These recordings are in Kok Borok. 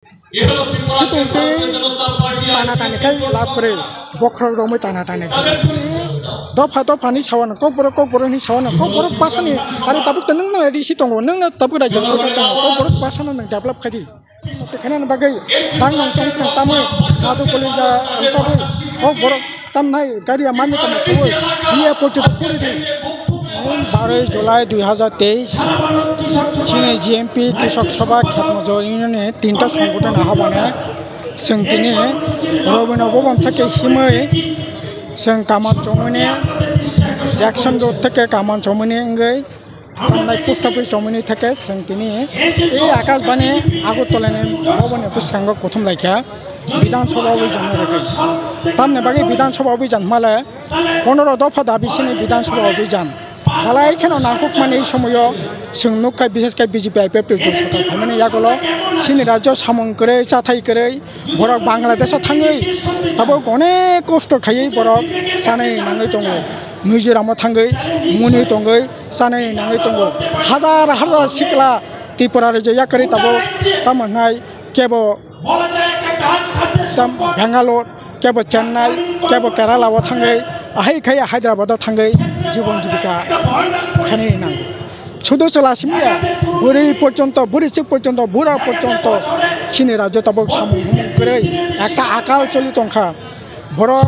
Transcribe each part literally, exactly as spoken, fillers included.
Hitung twi tana tani khai lab kwrwi, bokhorok romwi tana tani khai. Dopha dopha ni sawana kokborok, kokborok ni sawana kokborok pasani, ari tabuk ta nwng no A D C tongo, nwng no tabuk rajya sarkar tongo, kokborok pasano nwng develop khai di. Tei khainani bagwi dang nang chong tang tamwi sadu kolija hisabwi kokborok tamnai gari mami tamo sabo biya porjito puri di. Baroi July dui hazar teis, chini G M P Krishak Sabha Khetmajor Union ni tinta songgothon ahobani chwng tini Robindra Bhavan theke himwi chwng kaman chomani Jackson Road theke kaman chomani wngwi Tamnai post office chomini theke chwng tini e Akashbani Agartala ni boboni bwskango kuthum laikha Bidhan Sabha Abhijan rwgwi. Tamni bagwi Bidhan Sabha Abhijan hwnmale pondro dopha dabi sini Bidhan Sabha Abhijan. Balai kheno nangkukmani ei somoyo chwng nukha, bishesh khe B J P I P F T jot sarkar phaimani yagulo chini rajyo samung kwrwi, chathai kwrwi, borok Bangladesho thangwi tabuk onek kosto khaiwi borok chanai nangwi tongo. Mizoramo thangwi mwnwi tongwi chanani nangwi tongo. Hazar hazar sikla Tripura rajyo yakarwi tabuk tamo hwnai kebo tam Bangalore, kebo Chennai, kebo Kerala o thangwi, ahai khai Hyderabad o thangwi jibon jibika khainani nango. Sudu chwla simi ya, bwrwi porjonto, bwrwi chwk porjonto, bura porjonto chini rajyo tabuk samung humung kwrwi ekta akal choli tongkha. Borok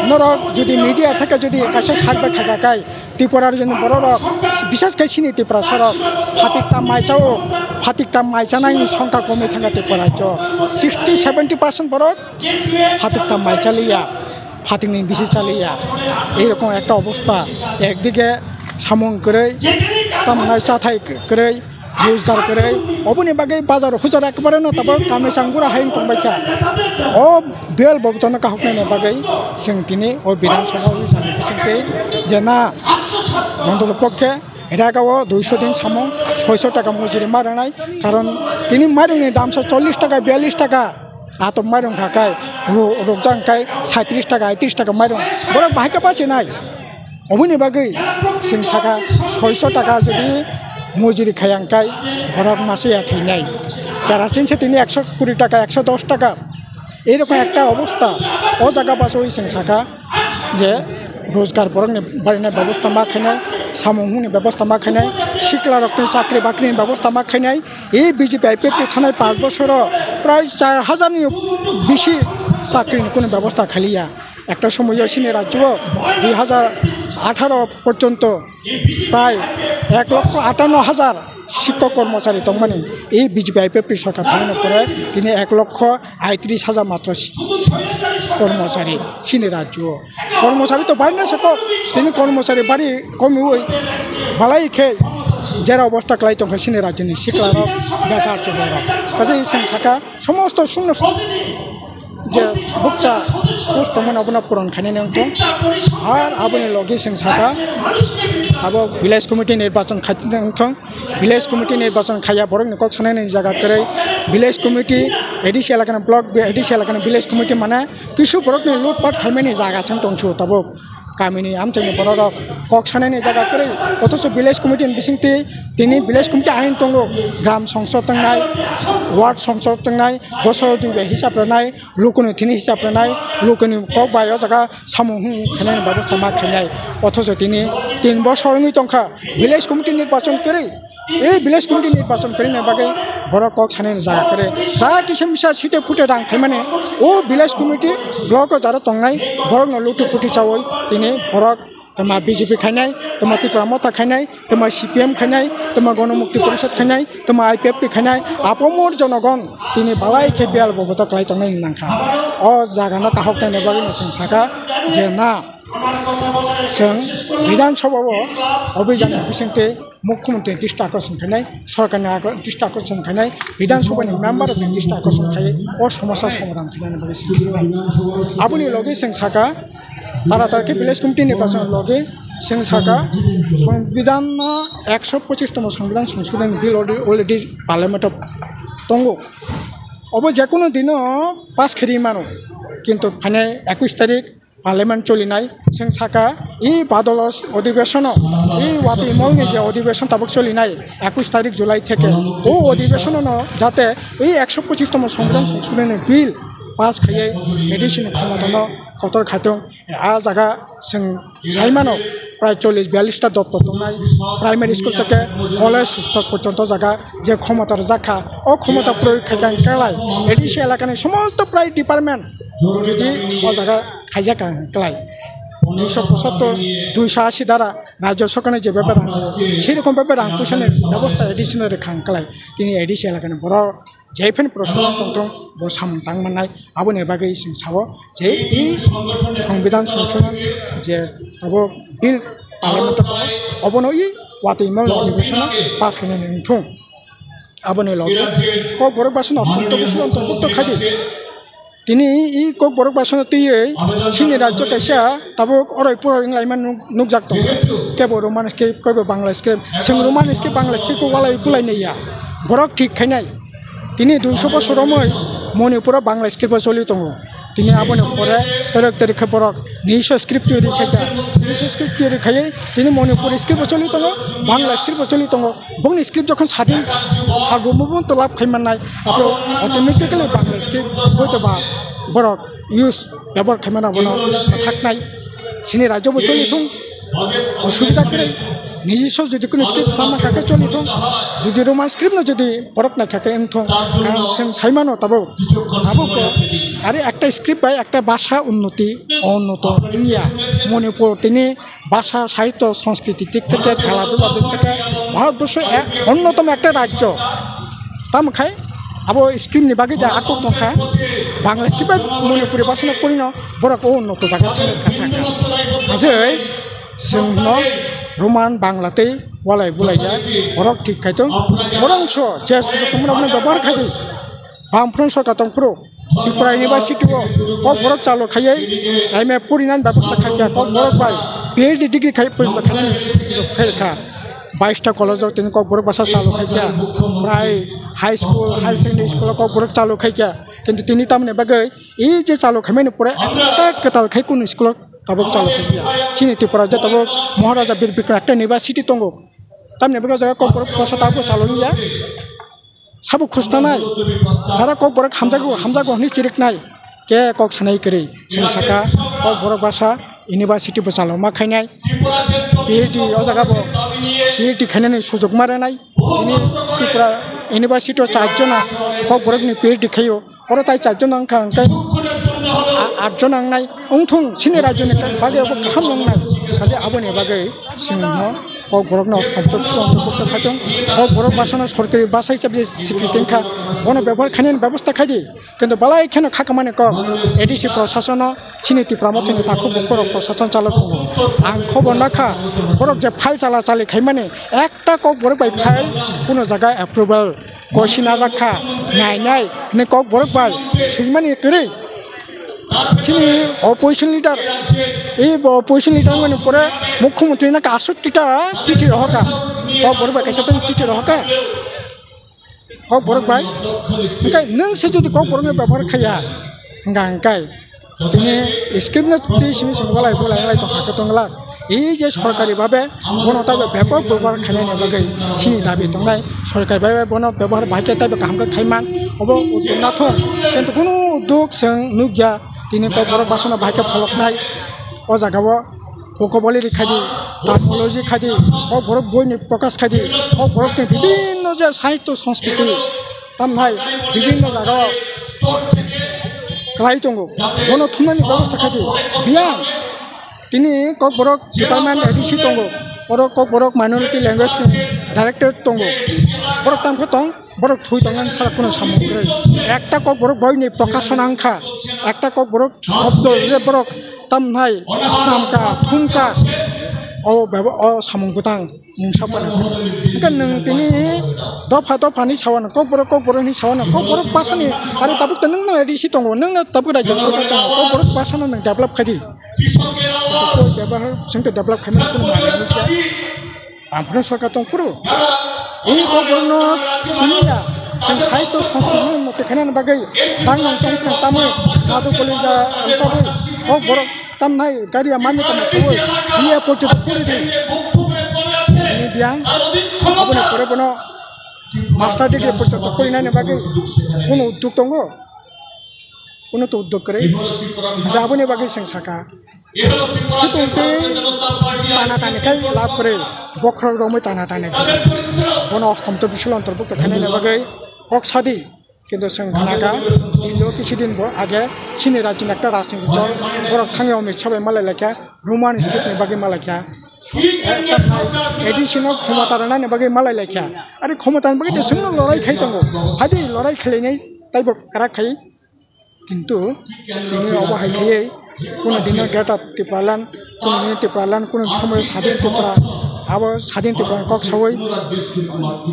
norok jodi media theke jodi kaisa survey khaika kai, Tripura rajyoni borok rok, bishesh khe chini Tiprasa rok phatik ta mai chao, phatik ta mai chanai songkha komwi thangkha Tripura rajyo. Sixty seventy percent borok phatik ta mai chaliya, phatik ni bisi chaliya. Ei rokom ekta obostha, ekdige samung kwrwi, tamnai chathai kwrwi, rojgar kwrwi, oboni bagwi bazar hujar ekbare no tabuk kami sanggura hai wng tongbaikha. O bel bobotano kahoknaini bagwi chwng tini o Bidhan Sabha o jani bisingtwi je na mondol pokkhe rega o duiso din samung soiso taka mojori ma rwnai, karon tini mairungni damsa chollish taka, biyallish taka. Atok mairung kha kai, ro-, rokjak kai saitrish taka, aitris taka mairung. Borok bahai khe bachinai. Oboni bagwi chwng sakha, soiso taka jodi mojori khaya hwnkhe borok masa ya thwinai. Kerosene se tini ekso kuri taka, ekso dos taka. Ei rokom ekta obostha. O jaga bachawi chwng sakha, je rojgar borokni barinai bebosta ma khainai, samung humungni bebosta ma khainai, siklarokni chakri bakrini bebosta ma khainai. E B J P I P F T thanai panch bosoro prai char hajar ni bisi chakrini kunu bebosta khaliya. Ekta somoyo chini rajyo dui hajar atharo porjonto prai ek lokho atanno hajar sikkok kormochari tongmani. E B J P I P F T sorkar phaimani pore tini ek lokho aitris hajar matro si-, kormochari chini rajyo. Kormochari to bari na se kok, tini kormochari bari komiwi balai khe jera obostha kwlai tongkha chini rajyoni siklarok, bekar chubarok. Kaisa chwng sakha somosto shunno je bukcha post tongmani abono puron khainani wngthong. Ar aboni logi chwng sakha abo village committee nirbachon khaitini wngthong. Village committee nirbachon khaiya borokni kok sanani jaga kwrwi. Village committee, A D C elakani block, A D C elakani village committee mane kisu borokni lutpat khaimani jaga se tongsu tabuk. Kamini amchaini bororok kok sanani jaga kwrwi. Othocho village committee ni bisingtwi tini village committee ain tongo. Gram songsod tongnai, ward songsod tongnai, bosoro dui bai hisab rwnai, lukuni thini hisab rwnai, lukuni kok bai o jaga samung hum khainani bebosta ma khainai. Othocho tini tin bosor wngwi tongkha village committee nirbachon kwrwi. E village committee nirbachon kwrwini bagwi borok kok sanani jaga kwrwi. Ja kisa misa site pute rang khaimani o village committee block o jara tongnai borokno lutu puti chawi tini borok tama B J P khainai, tama Tipra Motha khainai, tama C P M khainai, tama Gono Mukti Porishad khainai, tama I P F T khainai, apamor jonogon tini balai khe biyal boboto kwlai tongnai nangkha. O jagano kahok naina bagwi no chwng sakha je na chwng Bidhan Sabha o obhijan ni bisingtwi Mukhyamantri ni dishti akorshon khainai, sorkarni ago-, dishti akorshon khainai, Bidhan Sabha ni member rokni dishti akorshon khai o somosa somadhan khainani bagwi chwng sakha. Aboni logi chwng sakha, Taratari khe village committee ni bachon logi chwng sakha, Songbidan no ekso pochis tomo Songbidan Songshodhon Bill already, already parliament o tongo. Obo jekunu dino pass khe ri mano, kintu phainai ekush tarik Parliament cholinai, chwng saka, i badolos odhibesono, i watwi molni je odhibeson tabuk cholinai, ekush tarik July theke, o odhibesono no jate i ekso pochis tomo Songbidan Songshodhoni Bill pass khaiwi A D C ni khomotano kotor khaitong. A jaga chwng saimano, prai chollish biyallish ta doptor tongnai, primary school theke college stok porjonto jaga je khomota rwjak kha, o khomota proyog khaikha hwnkhe lai A D C elakani somosto prai department jodi o jaga khaijak kha hwnkhe lai duiso pochattor, duiso ashi dara rajya sorkarni je bebak rang, sei rokom bebak rang puisani bebosta A D C no rwkha hwnkhe lai tini A D C elakani borok jephano proshasonno tongthong bo samung tang mannai. Aboni bagwi chwng sao je i Songbidan Songshodhon je abo bill parliament o tongo, obono i watwi mol odhibesono pass khainani wngthung. Aboni loge Kokborok bwsano ostongto bisingo ontobukto khaidi. Tini i Kokborok bwsano twiwi chini rajyo kaisa tabuk oroi poroi wnglaima nuk-, nukjak tongkha. Kebo Roman script, kebo Bangla script. Chwng Roman script, Bangla script khe walai bulai naiya. Borok thik khainai. Tini duiso bosor romwi Manipuro Bangla script bo choli tongo. Tini aboni pore terek terek khe borok Nihilsa script tiyori khaikha. Nihilsa script tiyori khaiwi tini Manipuri script bo choli tongo, Bangla script bo choli tongo. Bongni script jokhon sadin sarbomoboto lab khai mannai, abo automatically Bangla script hoito ba borok use bebor khai mano bono thaknai. Chini rajyo bo choli thung, osubida kwrwi. Nijiswa jodi kono script khlama kha khe choli thung, jodi Roman script no jodi borok nai kha khe wng thung, karon chwng sai mano tabuk, tabuk bo are ekta script bai ekta bhasha unnoti onnoto wngya. Manipur tini bhasha, sahityo, sanskriti dik theke, kheladula dik theke Bharatborsho e-, onnotom ekta rajyo. Tamo khai abo script ni bagwi da atok tongkha, Bangla script bai Manipuri bhasha no porino borok o unnoto jaga thangwi kha sakha. Hajei chwng no Roman, Bangla tei walai bulai ya borok thik khai tong. Borok so je sujok tongmani abono bebohar khai di. Bamfront sorkar tong phuru Tripura University o Kokborok chalo khaiwi M A porinani bebosta khaikha, Kokborok bai P H D degree khai purjak khainani sujok khaikha. Baista college o tini Kokborok basa chalo khaikha, prai high school, higher secondary school o Kokborok chalo khaikha. Kintu tini tamoni bagwi e je chalo khaimani pore ekta kwtal khai kunu school o tabuk chalo khaikha. Chini Tripura je tabuk Maharaja Bir Bikram ekta university tongo. Tamoni bagwi o jaga Kokborok basa tabuk chalo wngya. Sabo khusnanai, jara Kokborok hamjago, hamjago hwnwi chiriknai, khe kok sanai kwrwi. Chwng saka Kokborok basa university bo chalokma khainai, P H D o jaga bo P H D khainani sujok ma rwnai. Tini Tripura University o char jona Kokborokni P H D khaio, oro tai char jona wngkha, hwnkhe a-, at jona wngnai. Wngthung chini rajyoni bagwi abo kaham wngnai. Kaje aboni bagwi chwngno Kokborokno ostongtok swlangtok khaitong. Kokborok bhasano sorkari bhasa hisabe sikri tengkha. Bono bebohar khainani bebosta khaidi. Kintu balai kheno khakamani kok A D C prosasono chini Tipra mothoni takhuk bukhurok prosason chalok tongo. Ang khobor nakha, borok je file chala chali khaimani ekta Kokborok bai file kuno jaga approval gosi najak kha, nainai hwnwi Kokborok bai swimani kwrwi. Chini opposition leader, ei bo opposition leader wngmani pore mukhyamantri na ka aswk tita chithi rohorkha. Kokborok bai kaisa pen chithi rohorkha. Kokborok bai. Hwnkhe nwng se jodi Kokborokno bebohar khaiya, hwnkha hwnkhe tini script no twi simi simi walai bulai wnglaitong hakhe tongglak. Ei je sorkari babe bono taibo bebak bebohar khainani bagwi chini dabi tongnai. Sorkari babe bono bebohar bahai khe taibo kaham khe khaiman. Obo uddog nathok. Kintu kunu uddog chwng nukya. Tini Kokborok bhasano bahai khe pholoknai. O jaga o vocabulary khaidi, terminology khaidi, Kokborok boini prokash khaidi, Kokborokni bibhinno je sahityo sanskriti, tamnai bibhinno jaga o kwlai tongo. Bono thumnani bebosta khaidi. Biyang tini Kokborok department A D C tongo. Oro Kokborok minority language ni director tongo. Borok tamo khe tong, borok thwi tongnani sara kuno samung kwrwi. Ekta Kokborok boini prokashon wngkha, ekta Kokborok shobdo je borok tamnai swnamkha, thumkha, o bebo-, o samung bwtang mungsa phano kwrwi. Hwnkhe nwng tini dopha dopha hinwi sawano, Kokborok Kokborok hinwi sawano, Kokborok bhasani, are tabuk ta nwngno A D C tongo, nwngno tabuk rajya sorkar tongo, Kokborok bhasano nwng develop khaidi. Koi bebohar, chwng to develop khaimani kuno manwi nukya. Bamfront sorkar tong phuru. Ei Kokborokno siniya, chwng sahityo sanskriti no motwi khainani bagwi, bang nang chong phano tamwi, sadu kolija rwchabwi, Kokborok tamnai gari ya mami tamo sabo biya porjonto pori di. Ini biang aboni pore bono master degree porjonto porinani bagwi kuno uddog tongo? Kuno to uddog kwrwi. Jaboni bagwi chwng saka. Khitung tei tana tani khai lab kwrwi. Bokhorok romwi tana tani khai. Bono ostom to bisul antorbukto khainani bagwi kok sadi. Kintu chwng khnakha, tino kichudin bo age chini rajyoni ekta rajniti dol borok thangwi Amit Shah bai malai laikha, Roman script ni bagwi malai kha. A D C no khomota rwnani bagwi malai laikha. Ari khomota ni bagwi to chwngno lorai khai tongo. Haidi lorai khlainai taibo kwrak khai. Kintu tini obo hai khaiwi kuno dino Greater Tipraland, kuno dino Tipraland, kuno somoyo Sadin Tripura, abo Sadin Tripura kok sawi,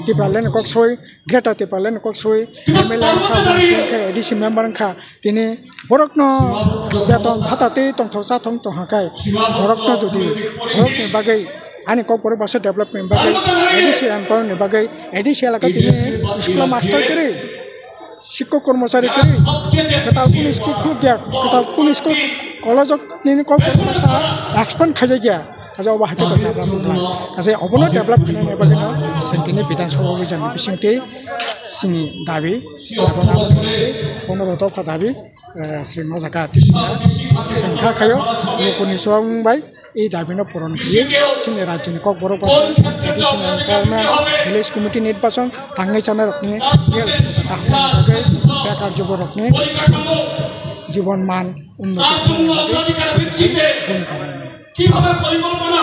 Tipraland kok sawi, Greater Tipraland kok sawi, M L A wngkha, wngkha, A D C member wngkha, tini borokno beton bhata tei tongthok chathok tongkha khai, borokno jodi borokni bagwi ani kok borok basa development bagwi, A D C empowerment ni bagwi, A D C elaka tini school master kwrwi. Sikko kormochari kwrwi, kwtal kunu school khulukya, kwtal kunu school college o nini kok masa expand khaijakya, kaisa obo hai khe to develop wngla, kaisa obono develop khainani bagwino chwng tini Bidhan Sabha o rijani bisingtwi chini dabi, abo nabo nini pondro dopha dabi, eh, chwng o jaga tisingkha, chwng kha khaio, lukuni chubagung bai. I dabi no puron khe chini rajyoni kokborok bwsa, A D C ni kokborok, village committee nirbachon tangwi chanai rokni bekar juborokni jibon man unnoti khainani bagwi bhumika nai mano.